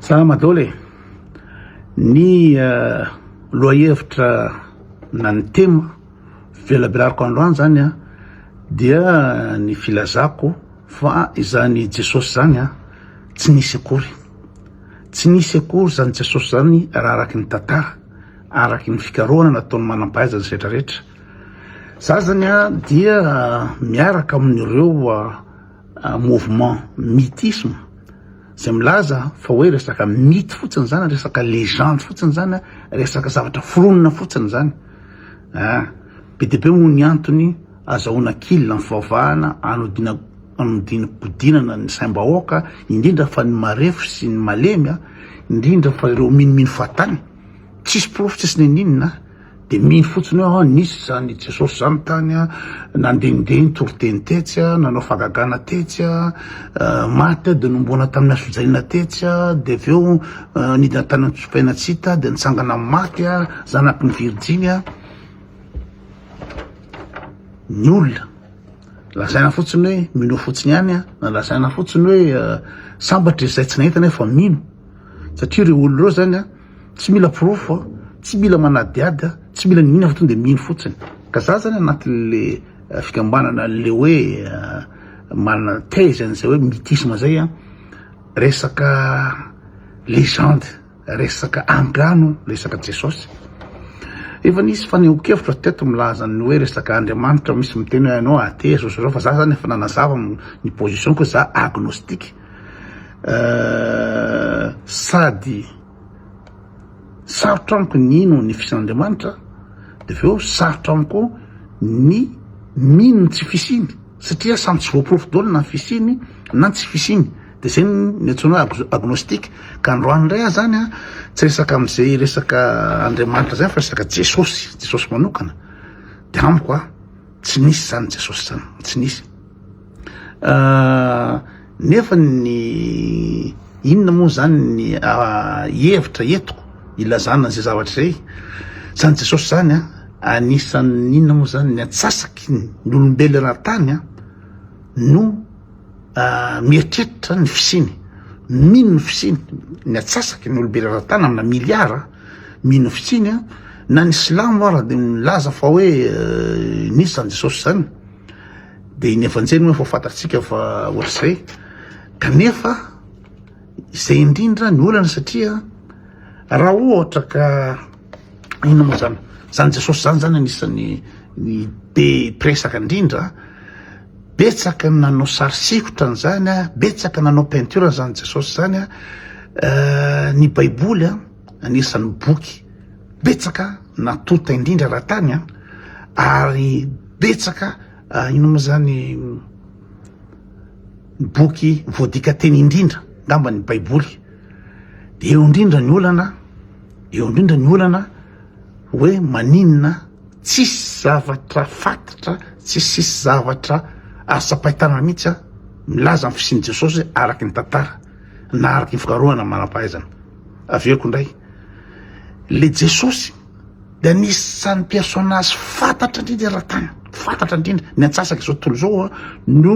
Salama daholo e! Ny lohahevitra na ny tema velabelariko androany zany an dia ny filazako fa izany Jesosy izany an tsy nisy akory. Tsy nisy akory izany Jesosy izany raha araky ny tantara, araky ny fikarohana nataon'ny manam-pahaizana sy rehetra rehetra. Za zany an dia miaraka amin'ireo mouvement mythisme izay milaza fa hoe resaka mythe fotsiny zany, resaka legende fotsiny zany, resaka zavatra foronina fotsiny zany. Ah, be dia be moa ny antony azahoana kil ny fivavahana, anodina anodinkodinana ny saim-bahoaka, indrindra fa ny marefo sy ny malemy, indrindra fa ireo minomino fahatany, tsisy porofo tsisy n'inon'inona. Dia mino fotsiny hoe ah nisy izany Jesosy izany tany ah, nandehandeha nitoriteny tetsy ah, nanao fahagagana tetsy ah, maty ah, dia nomboana tamin'ny hazo fijaliana tetsy ah, dia avy eo nidina tany an-tsopaina tsy hita, dia nitsangana amin'ny maty ah, zanaky ny virjiny ah. Ny olona lazaina fotsiny hoe minoa fotsiny ihany ah, na lazaina fotsiny hoe sambatra izay tsy nahita nefa mino, satria ireo olona ireo zany ah, Tsy mila porofo a, tsy mila manadihady a, tsy mila n'inona fa tonga de mino fotsiny. Ka za zany anatin'le fikambanana le hoe manana thèse an'izay hoe mythisme zay a, resaka legende, resaka angano, resaka Jesosy. Efa nisy fanehoan-kevitra teto milaza ny hoe resaka Andriamanitra, misy miteny hoe ianao athée zao sy zao, fa za zany efa nanazava ny position-ko hoe za agnostique. Sady sarotra amiko ny hino ny fisian'Andriamanitra, de avy eo sarotra amiko ny mino ny tsy fisiany, satria samy tsy voaporofo daholo na ny fisiany na ny tsy fisiany, de zay ny antsoina hoe agnostique. Ka androany indray aho zany an, tsy resaka am'zay resaka Andriamanitra zay fa resaka Jesosy, Jesosy manokana, de amiko an tsy nisy zany Jesosy zany, tsy nisy. Nefa ny inona moa zany ny hevitra entiko ilazana an'izay zavatra izay? Zany Jesosy zany an, anisan'ny inona moa zany ny antsasaky ny olombelona eran-tany an no mieritreritra ny fisiany, mino ny fisiany, ny antsasaky ny olombelona eran-tany amina miliara mino ny fisiany an, na ny silamo ara dia milaza fa hoe nisy zany Jesosy zany. Dia iny Evanjely moa efa fantatsika fa ohatr'izay, kanefa izay indrindra ny olana satria raha ohatra ka inona moa zany, zany Jesosy zany zany anisan'ny ny be mpiresaka indrindra, betsaka ny nanao sary sikotra an'izany, betsaka nanao peinture an'izany Jesosy zany, ny baiboly anisan'ny boky betsaka natonta indrindra raha tany ary betsaka inona moa zany ny boky voadika teny indrindra ngamba ny baiboly de eo indrindra ny olana eo indrindra ny olana hoe maninona tsisy zavatra fatitra tsisy zavatra azo tsapain-tanana mihitsy a milaza ny fisian'i Jesosy araky ny tantara na araky ny fikarohana manam-pahaizana averiko indray le Jesosy dia anisan'ny personnage fantatra indrindra eran-tany, fantatra indrindra, ny antsasaka izao tontolo izao no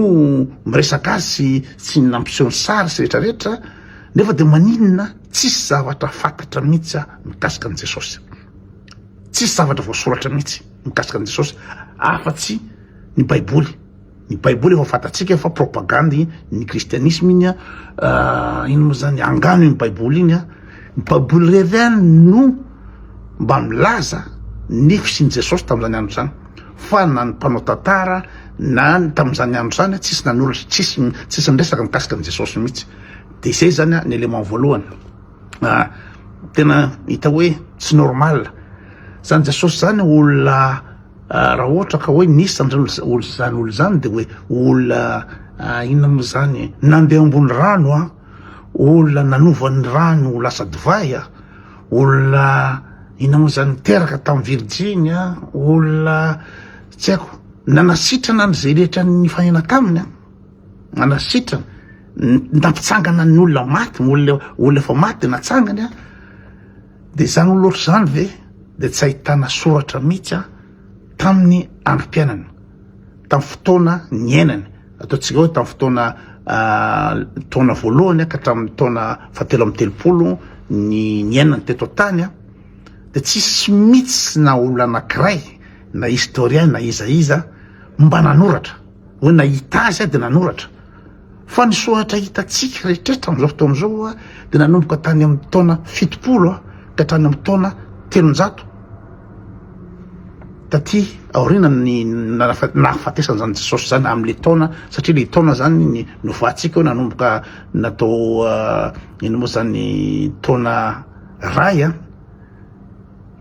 miresaka azy sy sy nampiseho ny sary sy rehetra rehetra, nefa dia maninona tsisy zavatra fantatra mihitsy mikasika an'i Jesosy, tsisy zavatra voasoratra mihitsy mikasika an'i Jesosy afa-tsy ny baiboly. Ny baiboly efa fantatsika fa propagandy ny kristianisma iny a, ino moa zany angano iny baiboly iny a, ny baiboly irery ihany no mba milaza ny fisian'i Jesosy tamin'izany andro izany fa na ny mpanao tantara na ny tamin'izany andro izany tsisy nanoratra tsisy tsisy niresaka mikasika an'i Jesosy mihitsy de izay zany a ny élément voalohany tena hita hoe tsy normal zany Jesosy zany olona Raha ohatra ka hoe nisy zany olo zany olo zany de hoe olona inona moa zany nandeha ambony rano a, olona nanova ny rano ho lasa divay a, olona inona moa zany niteraka tamin'ny virjiny a, olona tsy haiko nanasitrana an'izay rehetra nifanena taminy a, nanasitrana, nampitsangana ny olona maty, olona olona efa maty de natsangany a. Dia izany olona ohatr'izany ve dia tsy ahitana soratra mihitsy an tamin'ny androm-piainany, tamin'ny fotoana niainany, ataontsika hoe tamin'ny fotoana taona voalohany ka hatramin'ny taona fahatelo amby 30 ny niainany teto an-tany a, de tsisy mihitsy na olona anankiray na historien na iza iza mba nanoratra hoe nahita azy a de nanoratra. Fa ny soratra hitantsika rehetrretra amin'izao fotoana izao a de nanomboka tany amin'ny taona 70 a ka hatrany amin'ny taona 300 taty aoriana ny nahafatesana zany Jesosy zany amin'le taona, satria le taona zany ny novantsika hoe nanomboka natao ino moa zany taona ray a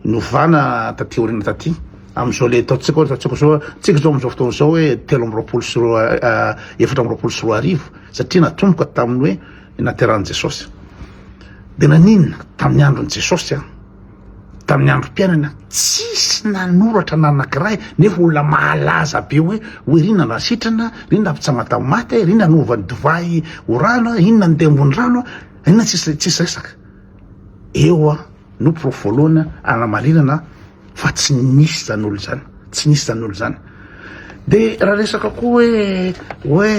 novana taty aoriana taty amin'izao le ataontsika hoe ataontsika zao tsika zao amin'izao fotoana izao hoe 223 2024 satria natomboka tamin'ny hoe naterahan'i Jesosy. De naninona tamin'ny andron'i Jesosy a, tamin'ny androm-piainana tsisy nanoratra na anankiray, nefa olona mahalaza be hoe hoe ry nanasitrana, ry nampitsanga tamin'ny maty, ry nanova ny divay ho rano, inona nandeha ambony rano, inona tsisy tsisy resaka. Eo a no porofo voalohany anamarinana fa tsy nisy zany olo zany, tsy nisy zany olo zany. De raha resaka koa hoe hoe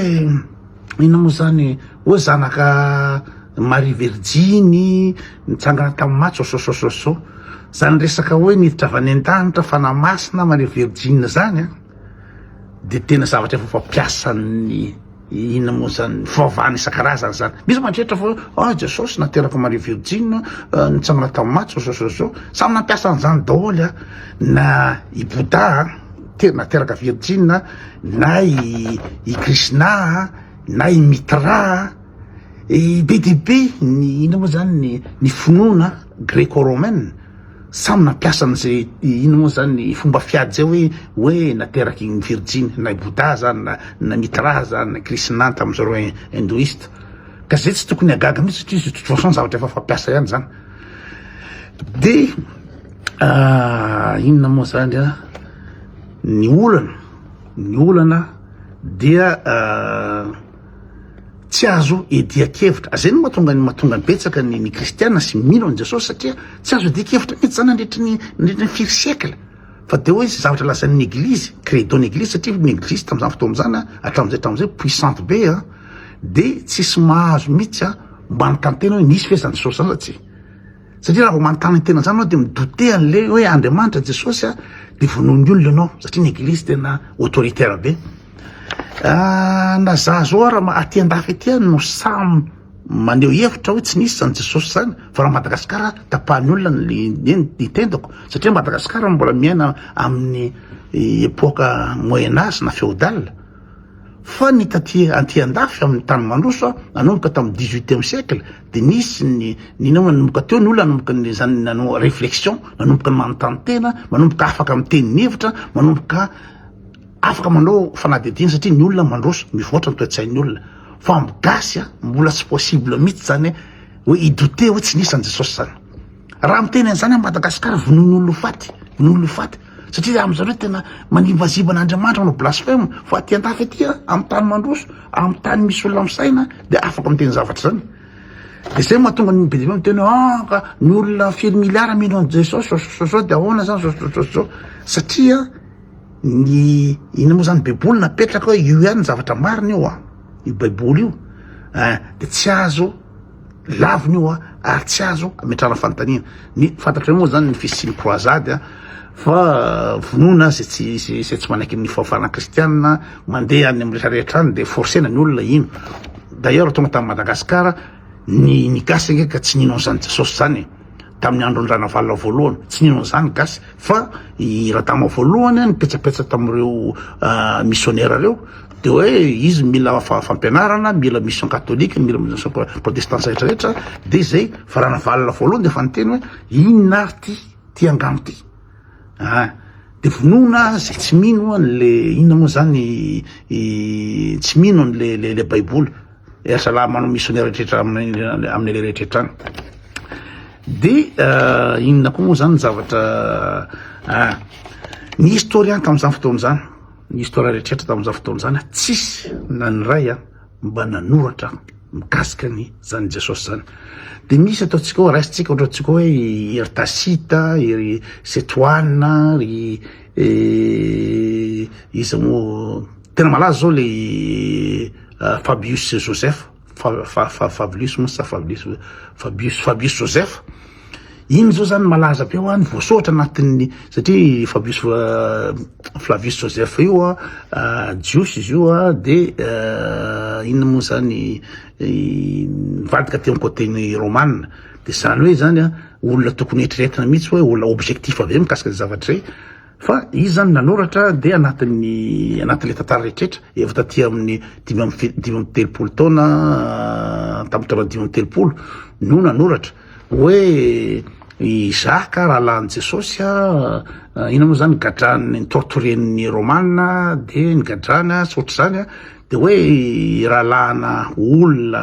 inona moa zany hoe zanaka Marie Virjiny nitsangana tamin'ny maty zao zao zao zao, zany resaka hoe niditra avy any an-danitra fanahy masina Marie Virjine zany a, de tena zavatra efa fampiasan'ny inona moa zany fivavahana isan-karazany zany. Misy mandrehitra fa ah Jesosy nateraka Marie Virjine nitsangana tamin'ny maty zao zao zao zao, samy nampiasa an'izany daholo a, na i Bouddha te- nateraka virjine, na i i Krishna, na i Mitra, i be dia be ny inona moa zany ny ny finoana greco-romaine samy nampiasa an'izay inona moa zany ny fomba fiady zay hoe hoe nateraky ny virjiny, na i Bouddha zany na na Mitra zany na Krishna tamin'izareo hindouiste, ka zay tsy tokony hagaga mihitsy satria de toute façon zavatra efa fampiasa ihany zany. De inona moa zany a ny olana, ny olana dia tsy azo iadian-kevitra, zay no mahatonga ny mahatonga ny betsaka ny ny kristiana sy mino an'i Jesosy satria tsy azo iadian-kevitra mihitsy zany nandritry ny nandritry ny firy siècle fa de hoe zavatra lazain'ny eglizy, credo-n'ny eglizy satria ny eglizy tamin'izany fotoana izany a hatramin'izay hatramin'izay puissante be a, de tsisy mahazo mihitsy a mba manontany tena hoe nisy ve zany Jesosy zany sa tsia. Satria raha vao manontany tena zany anao de mi-douter an'le hoe Andriamanitra Jesosy a, de vonoin'ny olona ianao satria ny eglizy tena autoritaire be. Na za zao ara aty andafy aty no samy maneho hevitra hoe tsy nisy zany Jesosy zany, fa raha Madagasikara tapahan'ny olona ny ny tendako satria Madagasikara mbola miaina amin'ny époque moyen âge na féodal. Fa ny taty anty andafy amin'ny tany mandroso a, nanomboka tamin'ny dix-huitième siècle de nisy ny ny inona moa nanomboka teo ny olona nanomboka ny zany nanao réflexion, nanomboka ny manontany tena, manomboka afaka miteny ny hevitra, manomboka afaka manao fanadihadiana satria ny olona mandroso, mivoatra ny toe-tsain'ny olona. Fa amin'ny gasy a, mbola tsy possible mihitsy zany hoe hi-douter hoe tsy nisy an'i Jesosy zany. Raha miteny an'izany à Madagascar vonoin'ny olona ho faty, vonoin'ny olona ho faty. Satria amin'izareo tena manimbaziba an'Andriamanitra manao blasphème, fa aty andafy aty a, amin'ny tany mandroso, amin'ny tany misy olona misaina dia afaka miteny zavatra zany. De zay mahatonga ny be dia be miteny hoe ah ka ny olona firy milliard mino an'i Jesosy zao zao zao de ahoana zany zao zao zao zao, satria ny inona moa zany baiboly napetraka hoe io ihany ny zavatra marina io a, io baiboly io ein, de tsy azo Lavina io ary tsy azo ametrahana fanontaniana. Ny fantatrareo moa zany ny fisian'ny croisade fa vonoina zay tsy zay tsy manaiky ny fahafahana kristianina mandeha any amin'ny rehetra rehetra any de forcena ny olona hino. D'ailleurs tonga tany Madagascar ny ny gasy ange ka tsy nino an'izany Jesosy zany e. Tamin'ny andron'i Ranavalona voalohany tsy nino an'izany gasy fa i Radama voalohany nipetsapetsa tamin'ireo missionnaire reo De hoe izy mila fampianarana, mila mission catholique, mila mission protestante rehetra rehetra, de zay fa raha navalona voalohany de efa niteny hoe inona ary ty ty angano ty ah, de vonoina zay tsy mino an'le inona moa zany tsy mino an'le le le baiboly, ry zalahy manao missionnaire rehetra amin'ny amin'ny le rehetra rehetra any. De inona koa moa zany zavatra ah, ny historien tamin'izany fotoana izany. Ny histoire rehetrretra tamin'izany fotoana izany tsisy na ny iray mba nanoratra mikasika ny zany Jesosy zany. De misy ataontsika hoe raisintsika ohatra antsika hoe i ry Tacite, i ry Setoana, ry iza moa tena malaza zao le. Fabius Joseph, Fablius moa sa Fablius, Fabius, Fabius Joseph. Iny zao zany malaza be hoa ny voasoratra anatin'ny satria Fabius Flavius Joseph io a jiosy izy io a de inona moa zany nivadika teo amin'ny côté-n'ny romana de zany hoe zany a olona tokony eritreretina mihitsy hoe olona objectif be mikasika zay zavatra zay. Fa izy zany nanoratra dia anatin'ny anatin'ilay tantara rehetrretra efa taty amin'ny 35 taona tamin'ny taona 35 no nanoratra hoe i Jacques rahalahin'i Jesosy a inona moa zany gadrany nitortoren'ny Romana dia nigadrany sy ohatr'izany a dia hoe rahalahina olona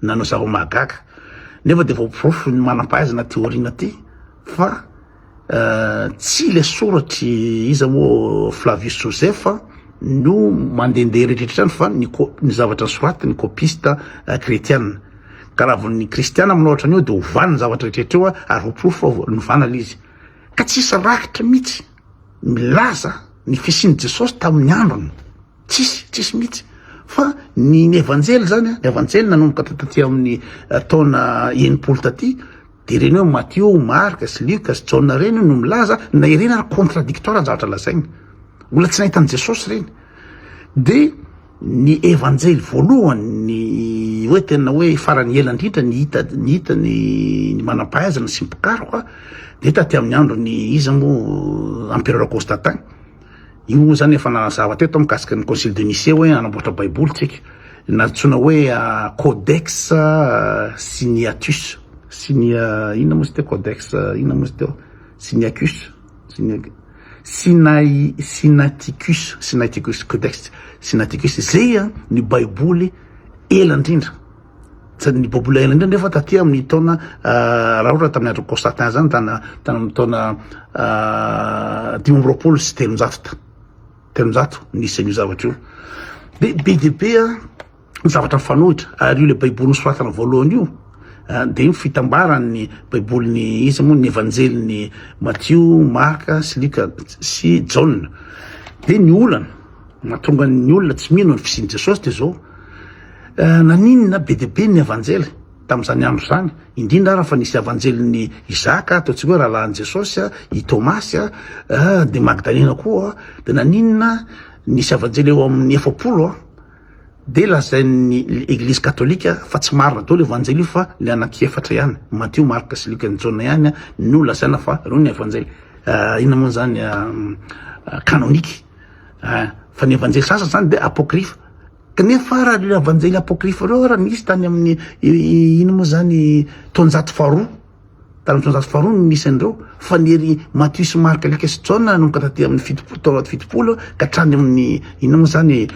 nanao zava-mahagaga nefa dia voaporofo ny manam-pahaizana aty aoriana aty fa Tsy ilay soratr'i iza moa Flavius Joseph no mandehandeha rehetrarehetra any fa ny ny zavatra nosoratiny ny copiste kretiana. Ka raha vao ny kristiana manoratra an'io dia ovany ny zavatra rehetrarehetra eo ary voaporofo fa novana ilay izy. Ka tsisy rakitra mihitsy milaza ny fisian'i Jesosy tamin'ny androny. Tsisy, tsisy mihitsy. Fa ny ny evanjely zany, ny evanjely nanomboka taty amin'ny taona 60 taty De ireny hoe Matio, Marka sy Lioka sy Jaona ireny no milaza, na ireny ary contradictoire ny zavatra lazainy. Olona tsy nahita an'i Jesosy ireny. De ny evanjely voalohany, ny hoe tena hoe farany ela indrindra ny hita, ny hita ny, ny manam-pahaizana sy ny mpikaroka, de taty amin'ny andron'ny iza moa, empereur Constantin. Io moa zany efa nanazava teto mikasika ny concile de Nicée hoe hanamboatra baiboly tsika, nantsoina hoe codex Sinaitus, Sinia inona moa izy teo codex inona moa izy teo Siniacus, Sinai Sinaiticus, Sinaiticus codex Sinaiticus, zay ny baiboly ela indrindra. Tsy ny baiboly ela indrindra nefa taty amin'ny taona raha ohatra tamin'ny andron'i Constantin zany tany tany amin'ny taona 325 300 nisy an'io zavatra io. De be dia be ny zavatra mifanohitra ary io le baiboly nosoratana voalohany io de io fitambaran'ny baibolin'ny iza moa ny evanjelin'ny Matio, Marka sy Lioka sy Jaona. De ny olana mahatonga ny olona tsy mino ny fisian'i Jesosy de zao, Naninona be dia be ny Evanjely tamin'izany andro izany, indrindra ary fa nisy Evanjelin'i Isaka, ataontsika hoe rahalahin'i Jesosy, i Tomasy, dia Magdalena koa, dia naninona nisy Evanjely eo amin'ny 40, dia lazain'ny Eglizy Katolika fa tsy marina daholo Evanjely io fa ilay anankiefatra ihany, Matio, Marka sy Lioka ny Jaona ihany no lazaina fa ireo ny Evanjely inona moa izany canonique, fa ny Evanjely sasany izany dia apocryphe. Kanefa raha ireo evanjely apocryphe ireo ary nisy tany amin'ny ino moa zany taonjato faharoa, tany amin'ny taonjato faharoa no nisy an'ireo, fa ny ery Matio sy Marka, Lioka sy Jaona nanomboka taty amin'ny 70 taonjato 70 ka hatrany amin'ny ino moa zany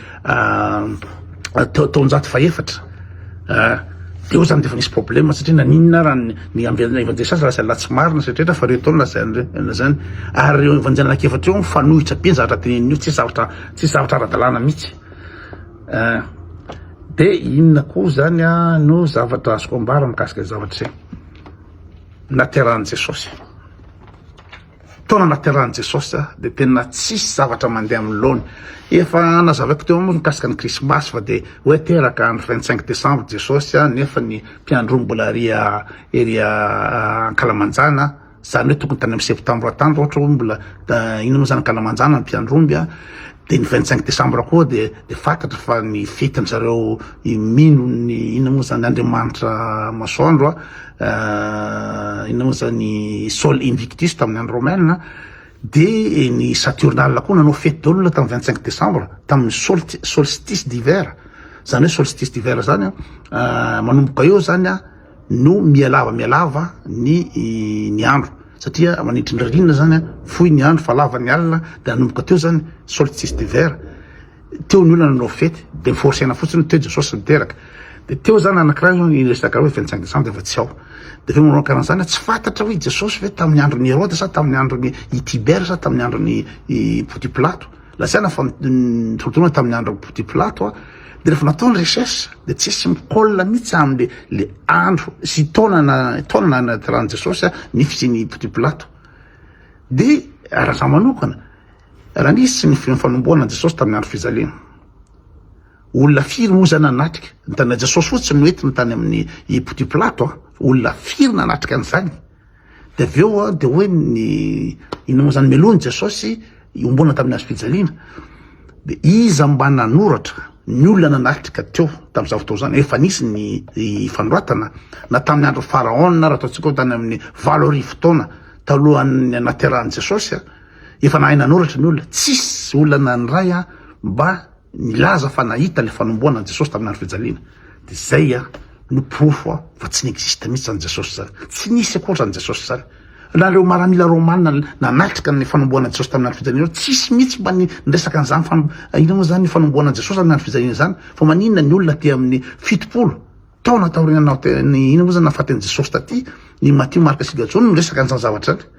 taonjato fahefatra. Teo zany de efa nisy problème satria naninona raha ny evanjely sasany lazaina la tsy marina sy rehetra fa ireo taona lazaina lazaina ary ireo evanjely anankiefatra ireo mifanohitra be ny zavatra teneniny io, tsisy zavatra tsisy zavatra ara-dalàna mihitsy. De inona koa zany no zavatra azoko ambara mikasika ny zavatra izay naterahan'i Jesosy. Taona naterahan'i Jesosy de tena tsisy zavatra mandeha amin'ny laony. Efa nazavaiko teo moa mikasika ny krismasy fa de hoe teraka andro 25 décembre Jesosy nefa ny mpiandry omby mbola ery ery ankalamanjana. Zany hoe tokony tany amin'ny septembre tany raha ohatra hoe mbola inona moa zany ankalamanjana ny mpiandry omby a, de ny 25 décembre koa de de fantatra fa ny fetin-dry zareo mino ny inona moa zany andriamanitra masoandro a, inona moa zany sol invictus tamin'ny andro romaine, de ny saturnale koa nanao fety daholo olona tamin'ny 25 décembre tamin'ny sol- solstice d'hiver, zany hoe solstice d'hiver zany a manomboka eo zany a no mihalava mihalava ny ny andro satria manitry ny ririnina zany fohy ny andro fa lava ny alina de nanomboka teo zany solstice d'hiver teo ny olona nanao fety de ni-forcer-na fotsiny teo Jesosy niteraka de teo zany anakiray zao ny resaka hoe 25 décembre efa tsy ao de aveo manao karan'zany tsy fantatra hoe Jesosy ve tamin'ny andron'i Herode sa tamin'ny andron'i i Tibère sa tamin'ny andron'i i Ponti Pilato Lazaina fa nitorontorona tamin'ny andron'i Ponti Pilato a, de rehefa natao ny recherche de tsisy mi-colle mihitsy amle le andro sy taona na taona naterahan'i Jesosy a ny fisian'i Ponti Pilato. De raha za manokana, raha nisy ny fanombohana an'i Jesosy tamin'ny andro fijaliana. Olona firy moa zany nanatrika? Ny tany Jesosy fotsiny no entiny tany amin'ny i Pontio Pilato a. Olona firy nanatrika an'izany? De avy eo de hoe ny inona moa zany melohiny Jesosy iombonana tamin'ny hazo fijaliana. De iza mba nanoratra ny olona nanatrika teo tamin'izany fotoana izany? Efa nisy ny fanoratana na tamin'ny andro Pharaon raha ataontsika hoe tany amin'ny 8000 taona talohan'ny naterahan'i Jesosy a. Efa nahay nanoratra ny olona. Tsisy olona nandray a mba nilaza fa nahita le fanomboana an'i Jesosy tamin'ny andro fijaliana. De zay a no porofo a fa tsy ni-existe mihitsy zany Jesosy zany. Tsy nisy akory zany Jesosy zany. Na ireo maramila romana nanatrika ny fanomboana an'i Jesosy tamin'ny andro fijaliana ireo, tsisy mihitsy mba niresaka an'izany fan-, inona moa zany fanomboana an'i Jesosy tamin'ny andro fijaliana izany. Fa maninona ny olona aty amin'ny 70 taona taorian'ny ny inona moa zany nahafaty an'i Jesosy taty, ny Matio, Marka sy Lioka, Jaona no miresaka an'izany zavatra izany.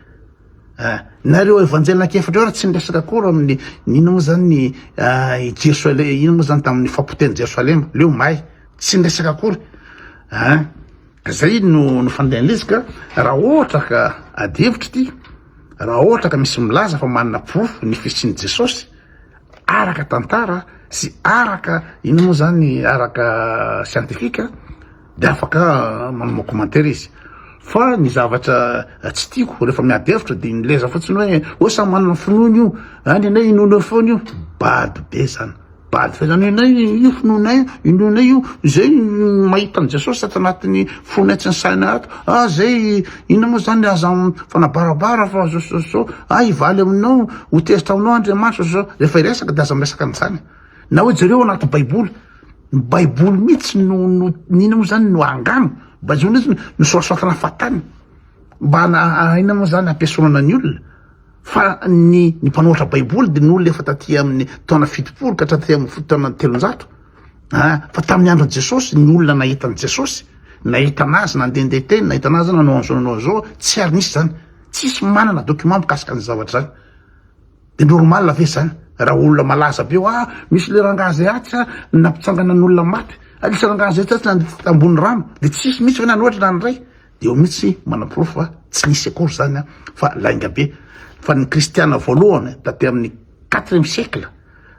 Eh, na ireo evanjely anankiefatra ireo ary tsy niresaka akory amin'ny ny inona moa zany ny i Jerosalema, inona moa zany tamin'ny fahapotehan'i Jerosalema, leo may, tsy niresaka akory. Eh, ka zay no no fandehan'ilay izy ka raha ohatra ka ady hevitra ity, raha ohatra ka misy milaza fa manana porofo ny fisian'i Jesosy araka tantara sy araka inona moa zany araka siantifika, de afaka manao commentaire izy fa ny zavatra tsy tiako rehefa miady hevitra de mileza fotsiny hoe oe samy manana ny finoany io any anay inoanay foana io bado be zany bado be zany anay io finoanay inoanay io zay mahita an'i Jesosy ato anatin'ny fonay tsy ny sainay ato ah zay inona moa zany aza fanabarabara fa zao zao zao ah hivaly aminao ho tezitra aminao Andriamanitra zao rehefa hiresaka de aza miresaka an'izany na hoe jereo anaty baiboly Ny baiboly mihitsy no no inona moa zany no angano, baiboly mihitsy no nosorasoratana fahatany mba hana inona moa zany hampiesonana ny olona fa ny ny mpanoratra baiboly de ny olona efa taty amin'ny taona 70 ka hatraty amin'ny taona 300 ah, fa tamin'ny andron'i Jesosy ny olona nahita an'i Jesosy nahita anazy nandehandeha teny nahita anazy nanao an'izao nanao an'izao tsy ary nisy zany tsisy manana document mikasika an'izany zavatra zany. De normal ve zany raha olona malaza be hoe ah misy le rangahy zay atsy ah nampitsangana ny olona maty, ah misy rangahy zay atsy nandeha ambony rano, de tsisy mihitsy ve nanohatra na niray? De eo mihitsy manaporofo fa tsy nisy akory zany an, fa lainga be. Fa ny kristiana voalohany taty amin'ny quatrième siècle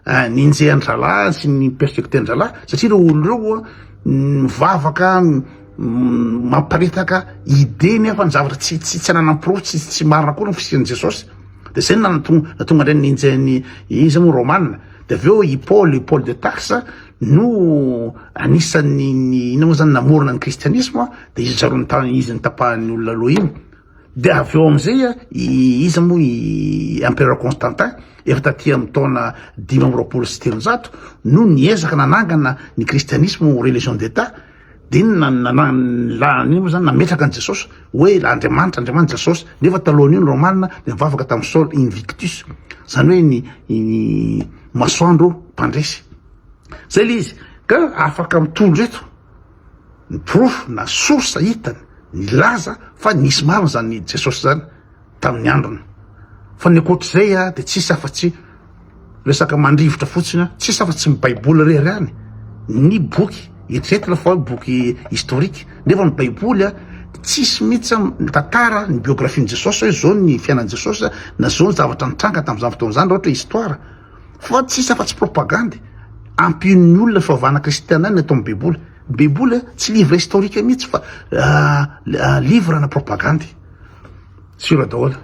Nenjehan-drahalahy sy ny persecuter-ndrahalahy satria ireo olona ireo mivavaka mamparitaka idée nefa ny zavatra tsy tsy tsy ananany porofo tsy tsy marina akory ny fisian'i Jesosy de zay no nahatonga nahatonga an'ireny nenjehan'ny iza moa romana de avy eo i Paoly i Paul de Tarse no anisan'ny ny inona moa zany namorona ny kristianisma de izy zareo nita- izy nitapahan'ny olona loha iny Dia avy eo amin'izay i iza moa i Empereur Constantin efa taty amin'ny taona 325 no niezaka nanangana ny kristianisme ho religion d'Etat dia iny na moa zany nametraka an'i Jesosy hoe Andriamanitra Andriamanitra Jesosy nefa talohan'io ny Romana dia nivavaka tamin'ny Sol Invictus zany hoe ny ny masoandro mpandresy zay le izy ka afaka mitondra eto Ny porofo na source hitany nilaza fa nisy marina zany Jesosy zany tamin'ny androny. Fa ny ankoatr'izay a dia tsisy afa-tsy resaka mandrivotra fotsiny a, tsisy afa-tsy ny baiboly irery ihany ny boky eritreretina fa hoe boky historique nefa ny baiboly a tsisy mihitsy mitantara ny biographie-n'i Jesosy hoe zao ny fiainan'i Jesosy na zao ny zavatra nitranga tamin'izany fotoana izany raha ohatra hoe histoire. Fa tsisy afa-tsy propagandy ampion'ny olona fivavahana kristiana ny atao amin'ny baiboly. Ny baiboly tsy livre historique mihitsy fa livre ana propagandy. Sur daholo.